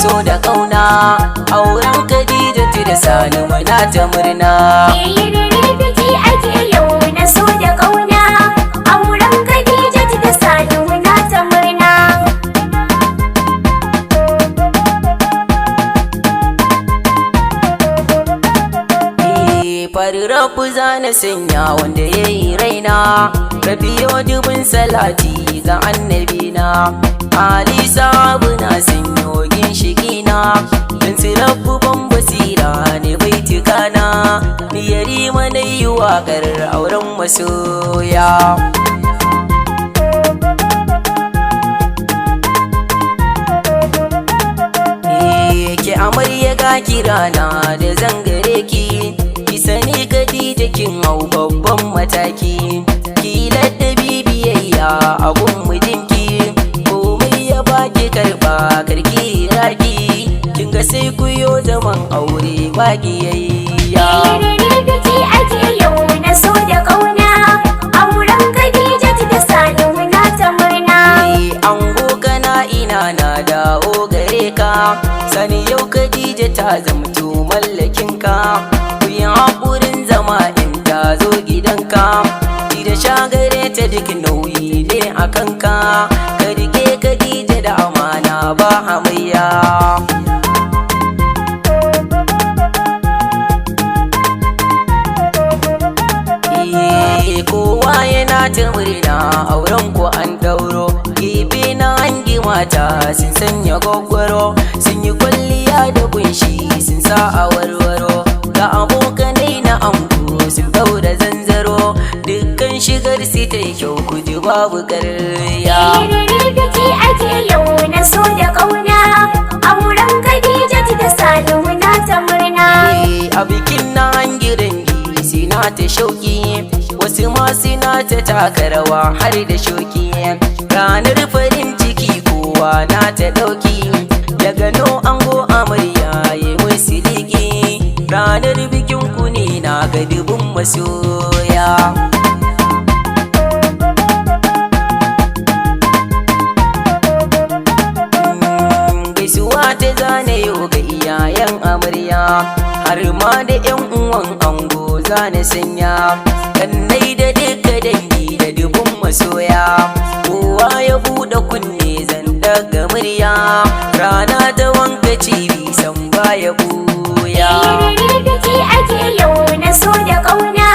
so da kauna, auren Khadija da Sani muna ta murna. Yayi biki ake yau na so da ƙauna, auren Khadija da Sani muna ta murna. Fari rabu zana sanya wanda ya yi raina, rabiyo dubin salati ga annabina. Ali sabu na sanyo ginshikina, dan su rabu ban basira ne baitukana. Ni yari mana yi waƙar auren masoya. Ke amarya ga kirana da zangare ki, ki sani Khadija kin hau babban mataki. Ki ladabi biyayya a gun mijinki, komai ya baki karba karki raki. Kin ga sai ku yo zaman aure ba kiyayya. Yayi biki ake yau na so da ƙauna, auren Khadija da Sani muna ta murna. Ango kana ina na dawo gare ka, sani yau Khadija ta zamto mallakinka. Ku yi haƙurin zama in ta zo gidanka, ji da shagare ta duk nauyi ne a kanka. Ka rike Khadija da amana ba hamayya. Kowa yana ta murna auren ku an dauro, gefe na hangi mata sun sanya gwaggwaro, sun yi kwalliya da kunshi sun sa a warwaro. Ga abokanai na ango sun daura zanzaro, dukkan shigar su ta yi kyau ku ji babu ƙarya. Yayi biki ake yau na so da ƙauna, auren Khadija da Sani muna ta murna. A bikin na hangi dangi suna ta shauki, wasu ma suna ta taka rawa har da shoki. Ranar farin ciki kowa na ta ɗauki, daga no ango amarya ya musu liki. Ranar bikin ku ne na ga dubun masoya. Gaisuwa ta zane yau ga iyayen amarya, har ma da yan uwan ango zane sanya, kannai da duka dangi da dubun masoya. Kowa ya buɗe kunne zan daga murya, rana ta wanka cibi san baya buya. Yayi biki ake yau na so da ƙauna,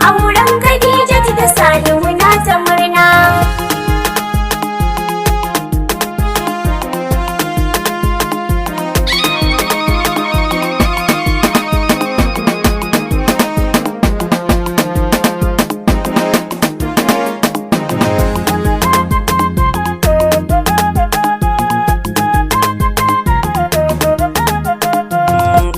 auren Khadija da Sani muna ta murna.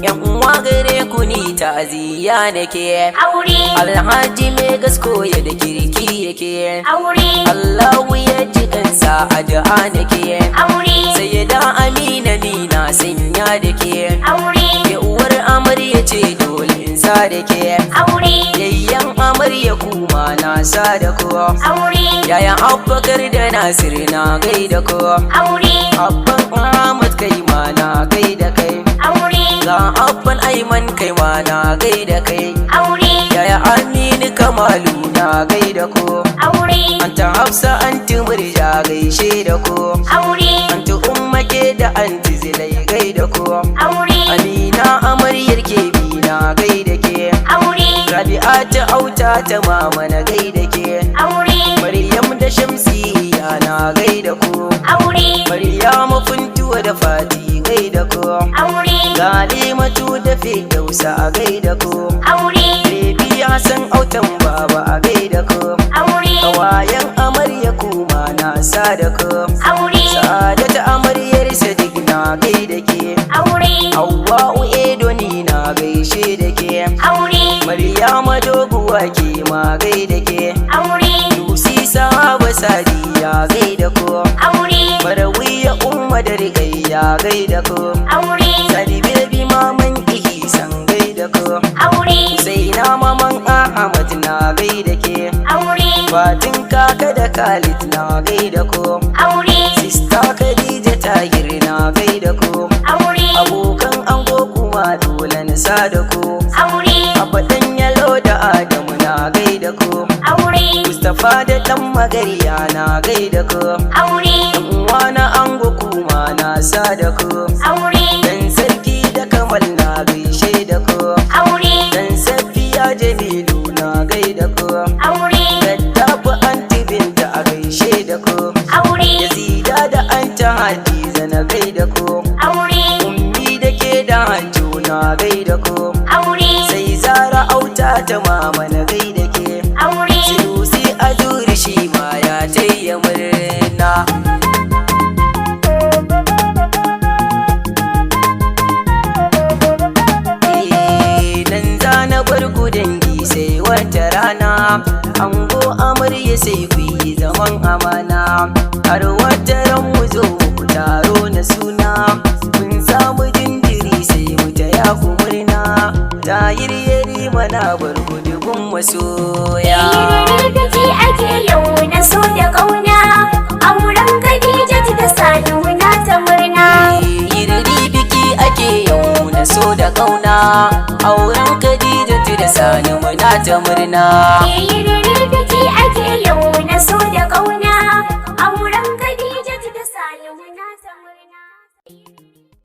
Yan uwa gare ku ni ta'aziyya nake, Aure, alhaji mai gasko ya da kirki yake. aure, Allahu ya ji kansa addu'a nake. aure, Sayyida Amina ni na sanya da ke. aure, Ke uwar amarya ce dole in sa da ke. aure, Yayyan amarya kuma na sa da ku. aure, Yayan Abubakar da Nasir na gaida ku. aure, Abban Ahmad kai ma na gaida kai. aure, Ga Abban Aiman kai ma na gaida kai. aure, Yaya Aminu Kamalu na gaida ku. aure, Anta Hafsa anti Murja gaishe da ku. aure, Anti Umma ke da anti Zilai gaida ku. aure, Amina amaryar kebi na gaida ke. aure, Rabi'a ta auta ta mama na gaida ke. aure, Maryam da Shamsiyya na gaida ku. aure, Maryamu Funtuwa da Fati gaida ku. aure, Galimatu da Firdausa a gaida ku. aure, Baby Hassan autan baba a gaida ku. aure, Kawayen amarya kuma na sa da ku. aure, Sa'adatu amaryar Sadiq na gaida ke. aure, Hauwa'u Edoni na gaishe da ke. aure, Maryama doguwa ke ma gaida ke. aure, Lucy Sahaba Sadiya gaida ku. aure, Barawiya Umma da Rigayya gaida ku. aure, Sadi baby maman Ihisan gaida ku. aure, Sai na maman Ahmad na gaida ke. aure, Fatin kaka da Khalid na gaida ku. aure, Sista Khadija Tahir na gaida ku. aure. Magariya na gaida ku. Aure. Uwa na ango kuma na sa da ku. Aure. Dan sarki da Kamal na gaishe da ku. Aure. Dan Safiya Jamilu na gaida ku. Aure. Dattafi Anti Binta a gaishe da ku. Aure. Yazida da Anta Hadiza na gaida ku. Aure. Ummi da ke da Hajjo na gaida ku. Aure. Sai Zara auta ta mama na gaida ke. Aure. Sinusi Azuri shi ma ya taya murna. Eh, nan za na bar ku dangi sai wata rana. Ango amarya sai ku yi zaman amana. Har wata ran mu zo ku taro na suna. Kun samu jinjiri sai mu taya ku murna. Tayir yari mana bar ku dubun masoya. Yiriri biki ake yau na so da ƙauna. Auren Khadija da Sani muna ta murna. Yiriri biki ake yau na so da kauna. Auren Khadija da Sani muna ta murna. Yiriri biki ake yau na so da ƙauna.